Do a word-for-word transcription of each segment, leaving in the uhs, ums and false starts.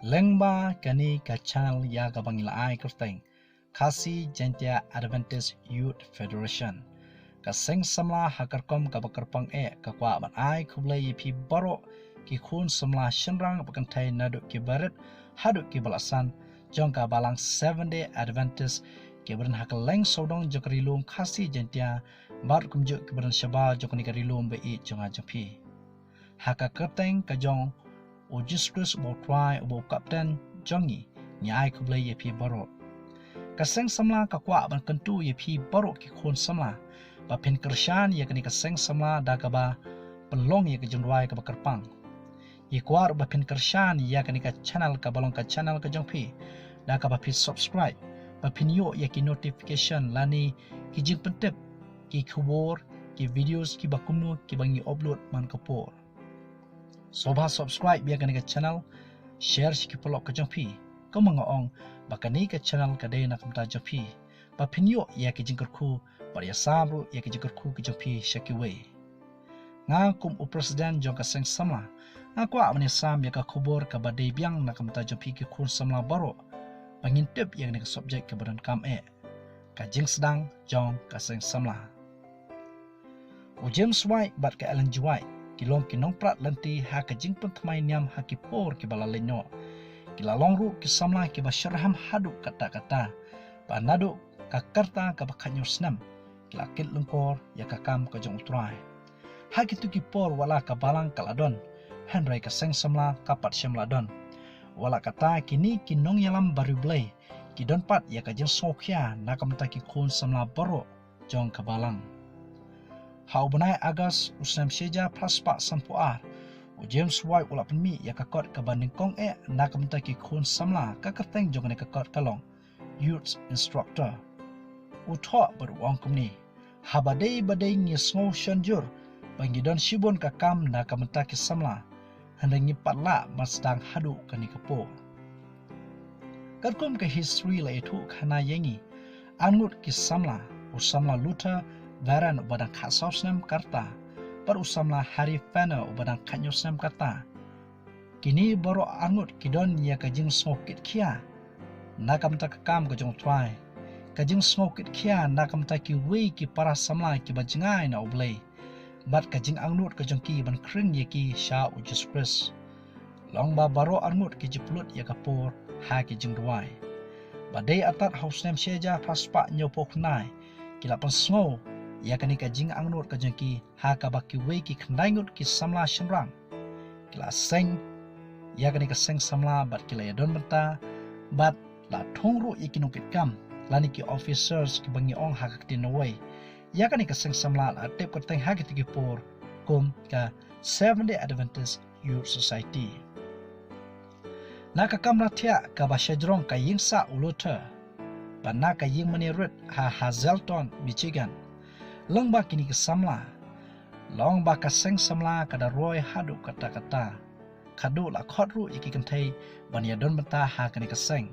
Lyngba kane ka channel ïa kaba ngi la ai kyrteng Khasi Jaintia Adventist Youth Federation, ka seng samla ha ka rukom kaba kyrpang eh ka kwah ban ai khublei ïa phi baroh ki khun samla shynrang bad kynthei naduh kiba rit haduh kiba la san jong ka balang Seventh Day Adventist kiba don ha kylleng sawdong jong ka Ri Lum Khasi Jaintia bad kumjuh kiba don shabar jong kane ka Ri Lum ba ïeit jong nga jong phi. Ha ka kyrteng ka jong U Jisu Khrist uba U Trai uba U Kapten jong ngi, ngi ai khublei ïa phi baroh. Ka seng samla ka kwah ban kyntu ïa phi baroh ki khun samla ba phin kyrshan ïa kane ka seng samla da kaba pynlong ïa ka jingrwai kaba kyrpang. Ngi kwah ruh ba phin kyrshan ïa kane ka channel kaba long ka channel ka jong phi da kaba phi subscribe, ba phin ïoh ïa ki notification lane ki jingpyntip ki khubor, ki videos kiba kumno kiba ngi upload man ka por. Sngewbha subscribe ïa kane ka channel, share sha ki paralok ka jong phi. Kumba nga ong ba kane ka channel ka dei na ka bynta jong phi, ba phin ïoh ïa ki jingkyrkhu bad ïasam ruh ïa ki jingkyrkhu ki jong phi sha kiwei. Nga kum u president jong ka seng samla, nga kwah ban ïasam ïa ka khubor kaba dei biang na ka bynta jong phi ki khun samla baroh, ba ngin tip ïa kane ka subject kaba donkam eh, ka jingsdang jong ka seng samla. U James White bad ka Ellen G. White ki long ki nongprat lynti ha ka jingpynthymmai niam ha ki por kiba la leit noh. Ki la long ruh ki samla kiba shitrhem haduh katta katta, ba naduh ka rta kaba khathynñiew snem ki la kit lyngkor ïa ka kam ka jong U Trai. Ha kito ki por wat la ka balang ka la don, hynrei ka seng samla ka pat shym la don. Wat la katta, kine ki nongïalam bariewblei ki don pat ïa ka jingsngewkhia na ka bynta ki khun samla baroh jong ka balang. Ha u bnai August u snem shi hajar phra spah sanphew ar, u James White u la pynmih ïa ka kot kaba nyngkong eh na ka bynta ki khun samla. Ka kyrteng jong kane ka kot ka long Youth Instructor. U thoh bad u ong kumne: Haba dei ba dei ngi sngew shonjur ba ngi don shibun ka kam na ka bynta ki samla, hynrei ngim pat lah ban sdang haduh kane ka por. Katkum ka history la ïathuh khana ïa ngi, arngut ki samla, u samla Luther Barron uba dang khatsaw snem ka rta, bad u samla Harry Fenner uba dang khathynñiew snem ka rta. Kine baroh arngut ki don ïa ka jingsngewkitkhia na ka bynta ka kam ka jong U Trai, ka jingsngewkitkhia na ka bynta kiwei ki para samla kiba jngai na U Blei, bad ka jingangnud ka jong ki ban khring ïa ki sha U Jisu Khrist. Long ba baroh arngut ki ju pynlut ïa ka por ha ki jingrwai. Ba dei artat ha u snem shi hajar phra spah hynñiewphew khyndai, ki la pynsngew ïa kane ka jingangnud ka jong ki, ha kaba kiwei ki khyndai ngut ki samla shynrang ki la seng ïa kane ka seng samla bad ki la ïadon bynta bad la thung ruh ïa ki nongkitkam lane ki officers kiba ngi ong ha ka ktien Nongwei. Ïa kane ka seng samla la tip kyrteng ha kito ki por kum ka Seventh Day Adventist Youth Society. Na ka kamra thiah kaba shajrong ka ïing sah u Luther, bad na ka ïing mane rit ha Hazleton, Michigan, long ba kine ki samla, long ba ka seng samla ka da roi haduh katta katta, khadduh la khot ruh ïa ki kynthei ban ïadon bynta ha kane ka seng.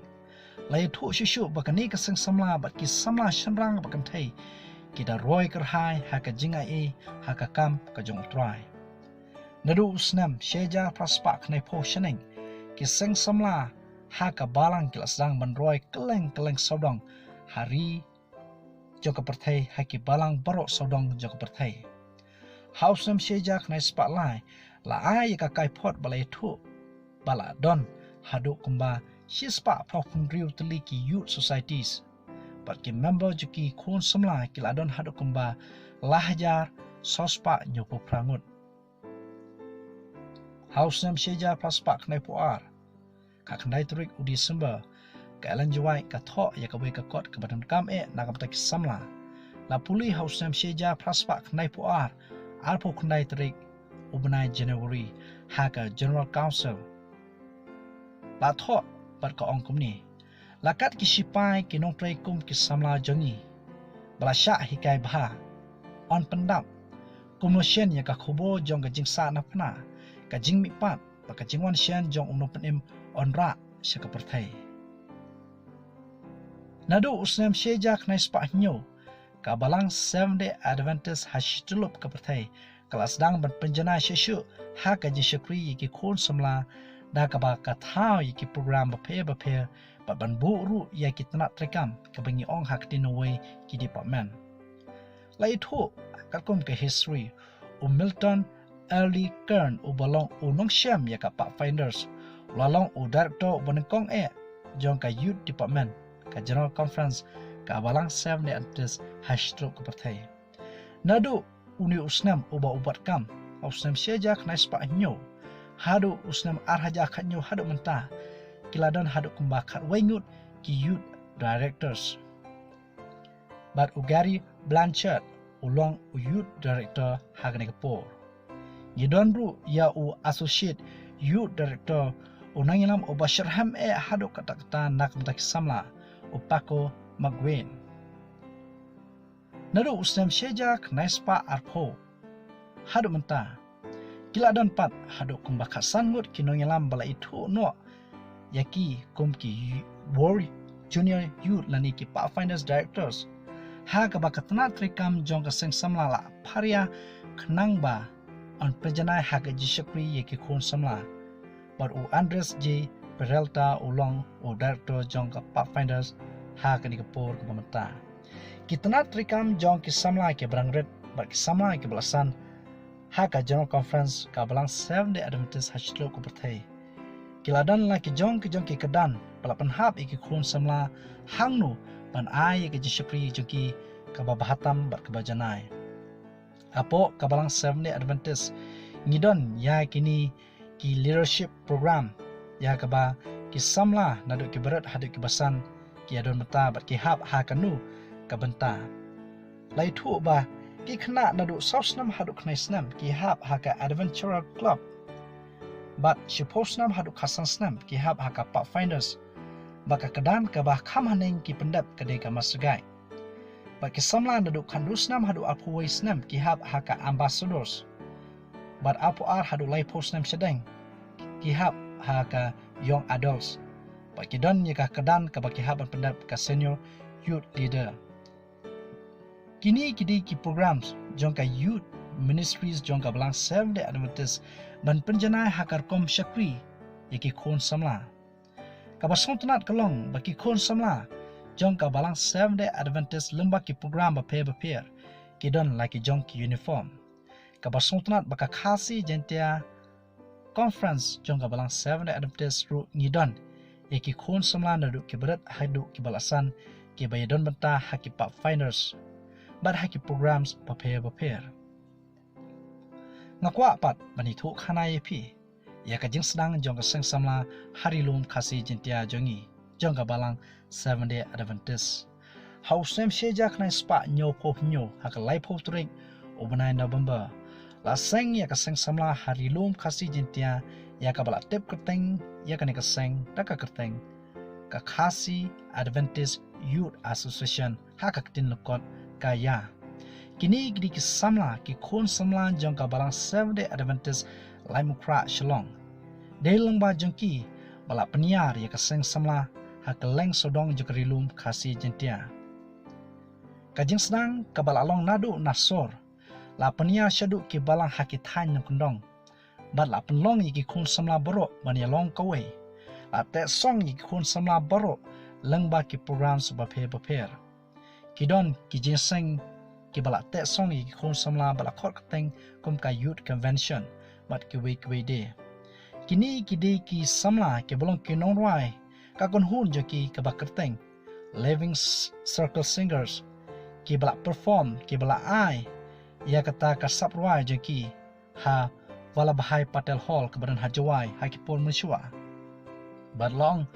La ïathuh shuh shuh ba kane ka seng samla bad ki samla shynrang bad kynthei ki da roi kyrhai ha ka jingai ei ha ka kam ka jong U Trai. Naduh u snem shi hajar phra spah khyndaiphew shaneng, ki seng samla ha ka balang ki la sdang ban roi kylleng kylleng sawdong ha ri jong ka pyrthei, ha ki balang baroh sawdong jong ka pyrthei. Ha u snem shi hajar khyndai spah lai la ai ïa ka kaiphod ba la ïathuh ba la don haduh kumba shi spah phra phew hynriew tylli ki youth societies, bad ki member jong ki khun samla ki la don haduh kumba lai hajar saw spah hynñiewphew phra ngut. Ha u snem shi hajar phra spah khyndaiphew ar, ka khyndai tarik u December, ka Ellen G. White ka thoh ïa kawei ka kot kaba donkam eh na ka bynta ki samla. La pule ha u snem shi hajar phra spah khyndaiphew ar, arphew khyndai tarik u bnai January, ha ka General Council. La thoh bad ka ong kumne: La kat ki shipai ki nongtrei kum ki samla jong ngi ba la shah hikai bha, yn pyndap kumno shen ïa ka khubor jong ka jingsahnarphna, ka jingmihpat bad ka jingwan shen jong U Nongpynim yn rah sha ka pyrthei. Naduh u snem shi hajar khyndai spah hynñiew, ka balang Seventh Day Adventist ha shityllup ka pyrthei ka la sdang ban pynjanai shuh shuh ha ka jingshakri ïa ki khun samla da kaba ka thaw ïa ki program bapher bapher bad ban buh ruh ïa ki tnat treikam kaba ngi ong ha ka ktien Nongwei ki department. La ithuh katkum ka history, u Milton Early Kern uba long u nongshem ïa ka Pathfinders u la long u director uba nyngkong eh jong ka Youth Department, ka General Conference ka Balang Seventh Day Adventist ha shi tyllup ka pyrthei. Naduh une u snem uba u bat kam, u snem shi hajar khyndai spah hynñiew, haduh u snem ar hajar khathynñiew haduh mynta, ki la don haduh kumba khatwei ngut ki Youth Directors. Bad u Gary Blanchard u long u Youth Director ha kane ka por. Ngi don ruh ïa u Associate Youth Director, u nongïalam uba shitrhem eh haduh katta katta na ka bynta ki samla, u Paco McGuane. Naduh u snem shi hajar khyndai spah arphew haduh mynta, ki la don pat haduh kumba khatsan ngut ki nongïalam ba la ithuh noh ïa ki kum ki World Junior Youth lane ki Pathfinders Directors, ha kaba ka tnat treikam jong ka seng samla la pharia khnang ba yn pynjanai ha ka jingshakri ïa ki khun samla. Bad u Andres J Peralta u long u director jong ka Pathfinders ha kane ka por kaba mynta. Ki tnat treikam jong ki samla kiba rangrit bad ki samla kiba la san ha ka General Conference ka Balang Seventh Day Adventist ha shi tyllup ka pyrthei, ki la don la ki jong ki jong ki kyrdan ba la pynhap ïa ki khun samla hangno ban ai ïa ka jingshakri jong ki kaba bha tam bad kaba janai. Hapoh ka Balang Seventh Day Adventist ngi don ïa kine ki leadership program, ïa kaba ki samla naduh kiba rit haduh kiba san ki ïadon bynta bad ki hap ha kano ka bynta. La ithuh ba ki khynnah naduh saw snem haduh khyndai snem ki hap ha ka Adventurer Club, bad shiphew snem haduh khatsan snem ki hap ha ka Pathfinders, bad ka kyrdan kaba kham haneng ki pyndep ka dei ka Master Guide. Bad ki samla naduh khatduh snem haduh arphew wei snem ki hap ha ka Ambassadors. Bad arphew ar haduh laiphew snem shadeng ki hap ha ka Young Adults. Bad ki don ïa ka kyrdan kaba ki hap ban pyndep ka Senior Youth Leader. Kine ki dei ki programs jong ka Youth Ministries jong ka Balang Seventh Day Adventist ban pynjanai ha ka rukom shakri ïa ki khun samla. Kaba sngewtynnat ka long ba ki khun samla jong ka Balang Seventh Day Adventist lyngba ki program bapher bapher ki don la ki jong ki uniform. Kaba sngewtynnat ba ka Khasi Jaintia Conference jong ka Balang Seventh Day Adventist ruh ngi don ïa ki khun samla naduh kiba rit haduh kiba la san kiba ïadon bynta ha ki Pathfinders bad ha ki programs bapher bapher. Nga kwah pat ban ïathuh khana ïa phi ïa ka jingsdang jong ka seng samla ha ri lum Khasi Jaintia jong ngi, jong ka Balang Seventh Day Adventist. Ha u snem shi hajar khyndai spah hynñiewphew hynñiew, ha ka laiphew tarik u bnai November, la seng ïa ka seng samla ha ri lum Khasi Jaintia, ïa kaba la tip kyrteng ïa kane ka seng da ka kyrteng ka Khasi Adventist Youth Association, ha ka ktien lyngkot ka YA. Kine ki dei ki samla, ki khun samla jong ka Balang Seventh Day Adventist Laitumkhrah Shillong. Dei lyngba jong ki ba la pynïar ïa ka seng samla ha kylleng sawdong jong ka ri lum Khasi Jaintia. Ka jingsdang kaba la long naduh na sor la pynïar shaduh ki balang ha ki thaiñ nongkyndong. Bad la pynlong ïa ki khun samla baroh ban ïalong kawei. La teh song ïa ki khun samla baroh lyngba ki programs bapher bapher. Ki don ki jingïaseng kiba la teh song ïa ki khun samla ba la khot kyrteng kum ka Youth Convention bad kiwei kiwei de. Kine ki dei ki samla kiba long ki nongrwai, ka kynhun jong ki kaba kyrteng Living S-, Circle Singers, kiba la perform, kiba la ai ïa kata ka sap rwai jong ki ha Vallabhbhai Patel Hall kaba don ha Jowai ha ki por mynshuwa. Bad long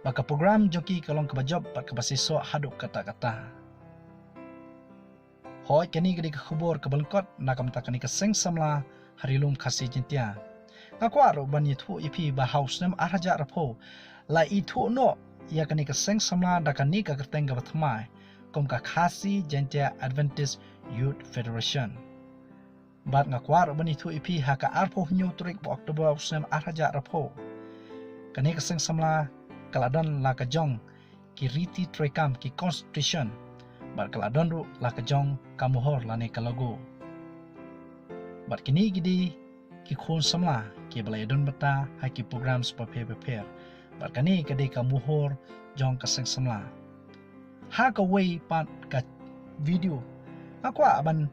ba ka program jong ki ka long kaba jop bad kaba shisha haduh katta katta. Hooid, kane ka dei ka khubor kaba lyngkot na ka bynta kane ka seng samla ha ri lum Khasi Jaintia. Nga kwah ruh ban ïathuh ïa phi ba ha u snem ar hajar arphew la ithuh noh ïa kane ka seng samla da kane ka kyrteng kaba thymmai kum ka Khasi Jaintia Adventist Youth Federation. Bad nga kwah ruh ban ïathuh ïa phi, ha ka arphew hynñiew tarik u October u snem ar hajar arphew, kane ka seng samla ka la don la ka jong ki riti treikam, ki constitution, bad ka la don ruh la ka jong ka mohor lane ka logo. Bad kine ki dei ki khun samla kiba la ïadon bynta ha ki program bapher bapher. Bad kane ka dei ka mohor jong ka seng samla. Ha kawei pat ka video, nga kwah ban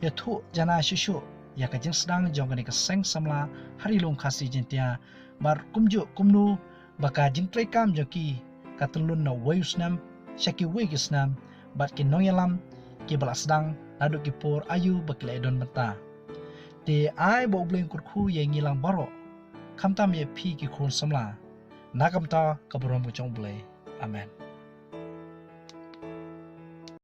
ïathuh jana shuh shuh ïa ka jingsdang jong kane ka seng samla ha Ri Lum Khasi Jaiñtia, bad kumjuh kumno ba ka jingtreikam jong ki ka tyllun na wei u snem sha kiwei ki snem, bad ki nongïalam kiba la sdang naduh ki por aïu ba ki la ïadon bynta. Te ai ba U Blei un kyrkhu ïa ngi lang baroh, khamtam ïa phi ki khun samla, na ka bynta ka burom ka jong U Blei. Amen.